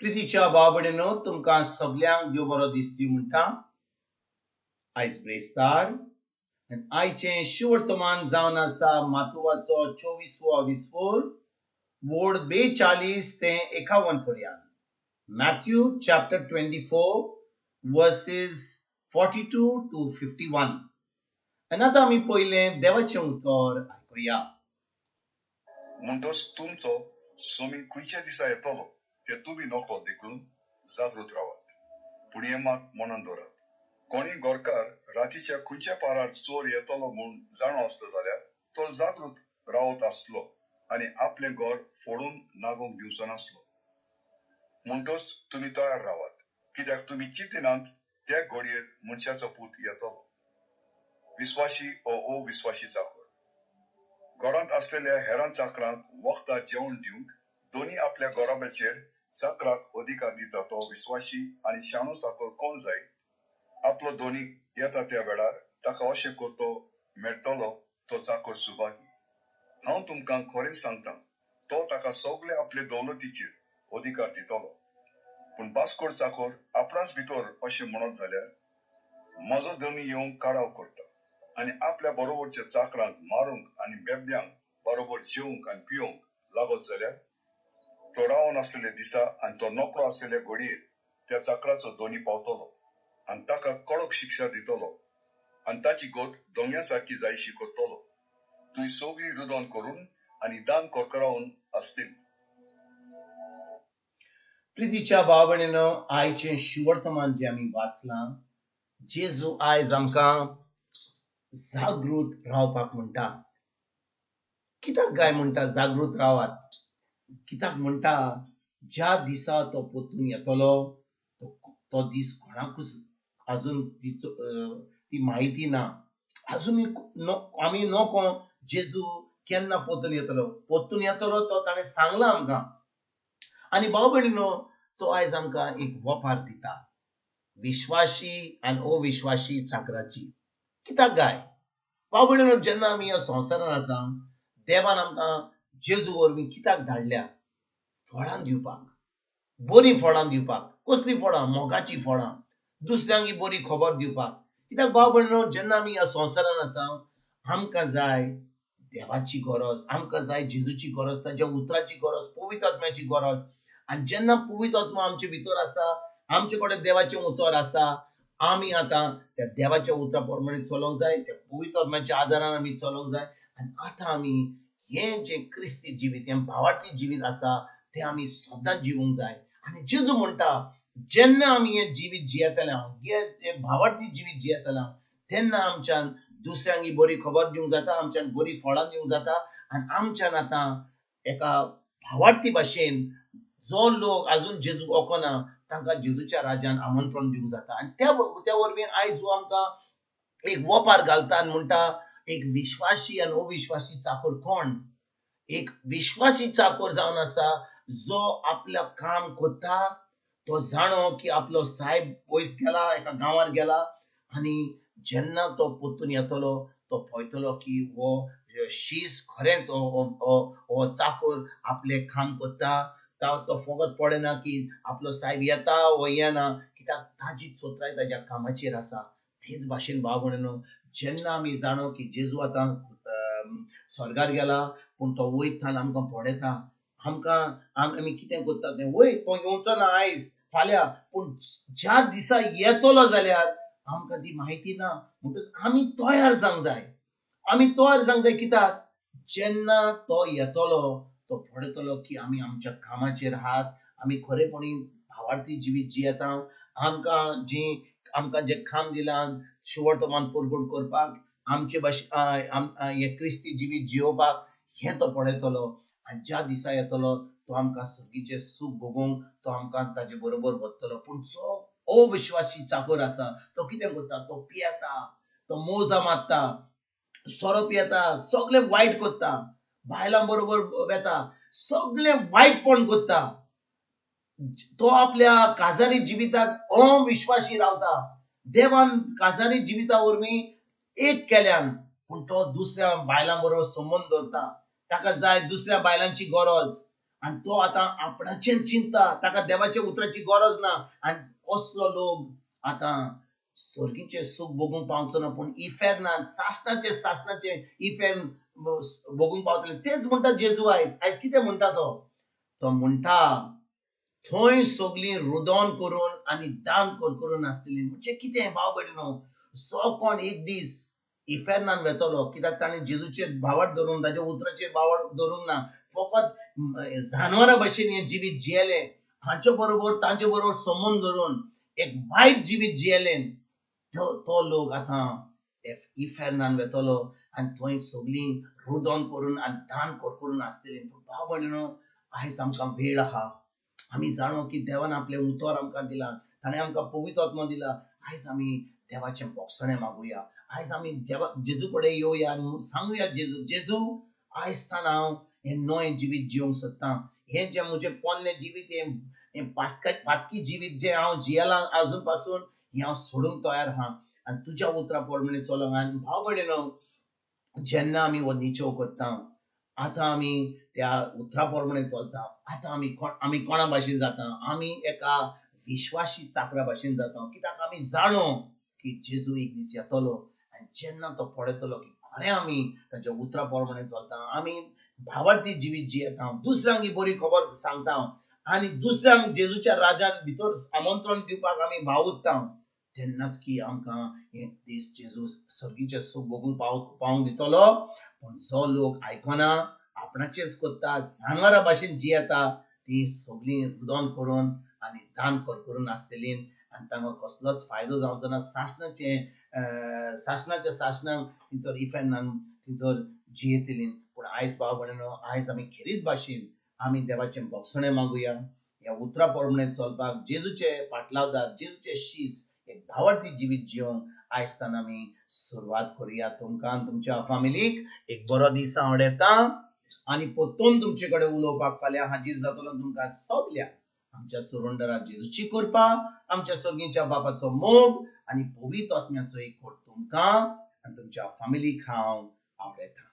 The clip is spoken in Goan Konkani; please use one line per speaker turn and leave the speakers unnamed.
प्रितीच्या भाव भयणीनो, तुमकां सगल्यांक देव बरो दीस दिवं म्हणटा. आयज ब्रेस्तार आनी आयचें शिवर्तमान जावन आसा मातुवाचो चोवीसवो विस्फोर, वोर्ड 42 ते 51 पर्यंत. Matthew chapter 24 verses 42 to 51. आनी आतां आमी पयलें देवाचें उतर आयकुया.
म्हणटच तुमचो सोमी खंयच्या दिसा येतलो ते तुमी नकळो, देखून जागृत रावात. पूण हें मात मनान दवरात, कोणी गोरकार रातीच्या खंयच्या पारार चोर येतलो म्हूण जाणो आसलो जाल्यार तो जागृत रावत आसलो आनी आपलें घर फोडून नागोवंक दिवचो नासलो. म्हणटच तुमी तयार रावात, कित्याक तुमी चिंतिनात त्या घडयेक मनशाचो पूत येतलो. विस्वाशी ओ अविस्वाशी चाकर. घरांत आसलेल्या हेरां चाकरांक वखदां जेवण दिवंक दोनी आपल्या गोराब्याचेर चाकराक अधिकार दिता तो विस्वाशी आनी शाणो चाकर कोण जाय? आपलो दोनी येता त्या वेळार ताका अशें करतो मेळटलो तो चाकर सुभागी. हांव तुमकां खरें सांगता, तो ताका सगळे आपले दौलतीचेर अधिकार दितलो. पूण बास्कोड चाकर आपणाच भितर अशें म्हणत जाल्यार, म्हजो धनी येवंक काडाव करता, आनी आपल्या बरोबरच्या चाकरांक मारूंक आनी बेबद्यांक बरोबर जेवंक आनी पिवंक लागत जाल्यार, तो रावन आसलेल्या दिसा आनी तो नकळो आसलेल्या घडयेर त्या चाकराचो दोनी पावतलो आनी ताका कडक शिक्षा दितलो आनी ताची गत दोंग्या सारकी जायशी करतलो. तुवें सगळी रुदन करून आनी दान करकरावन आसतली.
प्रितीच्या भाव भयणीनो, आयचें शिवर्तमान जें आमी वाचलां, जेजू आयज आमकां जागृत रावपाक म्हणटा. कित्याक काय म्हणटा जागृत रावात? कित्याक म्हणटा, ज्या दिसा तो परतून येतलो तो दीस कोणाकूच अजून ती म्हायती ना. अजून आमी नको जेजू केन्ना परतून येतलो. परतून येतलो तो ताणें सांगलां आमकां. आनी भाव भयणीनो, तो आयज आमकां एक वपार दिता, विश्वाशी आनी अविश्वाशी चाकराची. कित्याक गाय भाव भयणीनो, जेन्ना आमी ह्या संवसारान आसा, देवान आमकां जेजू वरवीं कित्याक धाडल्या? फळां दिवपाक, बरीं फळां दिवपाक. कसलीं फळां? मोगाचीं फळां, दुसऱ्यांक ही बरी खबर दिवपाक. कित्याक भाव भयणीनो, जेन्ना आमी ह्या संवसारान आसा, आमकां जाय देवाची गरज, आमकां जाय जेजूची गरज, ताच्या उतराची गरज, पवित्र आत्म्याची गरज. आनी जेन्ना पवित्र आत्मा आमचे भितर आसा, आमचे कडेन देवाचें उतर आसा, आमी आतां त्या देवाच्या उतरा प्रमाणे चलोवंक जाय, त्या पवित्र आत्म्याच्या आदारान आमी चलोवंक जाय. आनी आतां आमी हें जें क्रिस्ती जिवीत, हें भावार्थी जिवीत आसा, तें आमी सदांच जिवूंक जाय. आनी जेजू म्हणटा, जेन्ना आमी हें जिवीत जियेतले, हें भावार्थी जिवीत जियेतले, तेन्ना आमच्यान दुसऱ्यांक ही बरी खबर दिवंक जाता, आमच्यान बरी फळां दिवंक जाता. आनी आमच्यान आतां एका भावार्थी भाशेन जो लोक अजून जेजूक वळखना तांकां जेजूच्या राज्यान आमंत्रण दिवंक जाता. आनी त्या वरवीं आयज हो आमकां एक वपार घालता आनी म्हणटा, एक विश्वासी आनी अविश्वासी चाकर कोण? एक विश्वासी चाकर जावन आसा जो आपल्या काम करता, तो जाणो की आपलो सायब पयस गेला, एका गांवार गेला, आनी जेन्ना तो परतून येतलो तो पळयतलो की हो शीस खरेंच हो चाकर आपलें काम करता. तो फकत पळयना की आपलो सायब येता वो येना, कित्याक ताजी चोत्राय ताज्या कामाचेर आसा. तेच भाशेन भाव भयणीनो, जेन्ना आमी जाणो की जेजू आतां स्वर्गार गेला, पूण तो वयतान आमकां पळयता, आमकां आमी कितें करता तें. वय तो येवचो ना आयज फाल्यां, पूण ज्या दिसा येतलो जाल्यार आमकां ती म्हायती ना. म्हणटच आमी तयार जावंक जाय, आमी तयार जावंक जाय. कित्याक जेन्ना तो येतलो तो पळयतलो की आमी आमच्या कामाचेर आहात, आमी खरेपणी भावार्थी जिवीत जियेता, आमकां जें काम दिलां शिवर्तमान परगट करपाक, आमचे भाशेन हें क्रिस्ती जिवीत जियोवपाक, हें तो पळयतलो. आनी ज्या दिसा येतलो तो आमकां सर्गीचें सूख भोगूंक तो आमकां ताजे बरोबर वतलो. पूण जो अविश्वासी चाकर आसा तो कितें करता? तो पियेता, तो मोजा मारता, सोरो पियेता, सगळें वायट करता, बायलां बरोबर वेता, सगळें वायटपण करता. तो आपल्या काजारी जिविताक अविश्वासी रावता. देवान काजारी जिविता वरवीं एक केल्यान, पूण तो दुसऱ्या बायलां बरोबर संबंद दवरता. ताका जाय दुसऱ्या बायलांची गरज. आनी तो आतां आपणाचें चिंता, ताका देवाच्या उतराची गरज ना. आनी असलो लोक आतां सर्गीचें सूख भोगूंक पावचो ना, पूण इफेर्नान सासणाचें सासणाचें इफेर्न भोगूंक पावतले. तेच म्हणटा जेजू आयज. आयज कितें म्हणटा तो? तो म्हणटा थंय सगळीं रुदोन करून आनी दान करून आसतली. म्हणजे कितें भाव भयणीनो, जो कोण एक दीस इफेर्नान वेतलो, कित्याक ताणें जेजूचेर भावार्थ धरून, ताच्या उतराचेर भावार्थ धरूंक ना, फकत जानवरां भशेन हें जिवीत जियेलें, हांचे बरोबर तांचे बरोबर संबंद धरून एक वायट जिवीत जियेलें, तो लोक आतां इफेर्नान वेतलो आनी थंय सगळीं रुदोन करून आनी दान करून आसतली. भाव भयणीनो, आयज आमकां वेळ आहा. आमी जाणो की देवान आपलें उतर आमकां दिलां, ताणें आमकां पवित्र आत्मो दिला. आयज आमी देवाचें बोगसणें मागुया. आयज आमी देवा जेजू कडेन येवया आनी सांगुया जेजू, जेजू आयज तान हांव हें नवें जिवीत जिवंक सोदतां. हें जें म्हजें पोन्नें जिवीत, हें पातकी जिवीत जें हांव जियेलां आजून पासून, हें हांव सोडूंक तयार आहा आनी तुज्या उतरां प्रमाणे चलोंक. आनी भाव भयणीनो, जेन्ना आमी हो निचेव करता, आतां आमी त्या उतरा प्रमाणे चलता, आतां आमी कोणा भाशेन जाता? आमी एका विश्वासी चाकरा भाशेन जाता. कित्याक आमी जाणो की जेजू एक दीस येतलो आनी जेन्ना तो पळयतलो की खरें आमी ताच्या उतरा प्रमाणे चलता, आमी भावार्थी जिवीत जियेता, दुसऱ्यांक ही बरी खबर सांगता आनी दुसऱ्यांक जेजूच्या राजान भितर आमंत्रण दिवपाक आमी वावुरता, तेन्नाच की आमकां एक दीस जेजू सर्गीचें सूख भोगूंक पावूंक दितलो. पूण जो लोक आयकना, आपणाचेंच करता, जानवरां भाशेन जियेता, ती सगळीं रुदोन करून आनी दान करून आसतली आनी तांकां कसलोच फायदो जावचो ना. सासणाचें सासणाच्या सासणाक थंयसर इफेर्नान थंयसर जियेतली. पूण आयज भाव भयणीनो, आयज आमी खेरीत भाशेन आमी देवाचें बोगसणें मागुया, ह्या उतरा प्रमाणे चलपाक, जेजूचे पाटलावदार, जेजूचे शीस, एक भावार्थी जिवीत जिवंक आयज तान आमी सुरवात करुया. तुमकां आनी तुमच्या फामिलीक एक बरो दीस आवडटा आनी परतून तुमचे कडेन उलोवपाक फाल्यां हाजीर जातलो. तुमकां सगल्या आमच्या सुरंडरा जेजूची कृपा, आमच्या सर्गीच्या बापाचो मोग आनी पवित्र आत्म्याचो एकवट तुमकां आनी तुमच्या फामिलीक हांव आवडटा.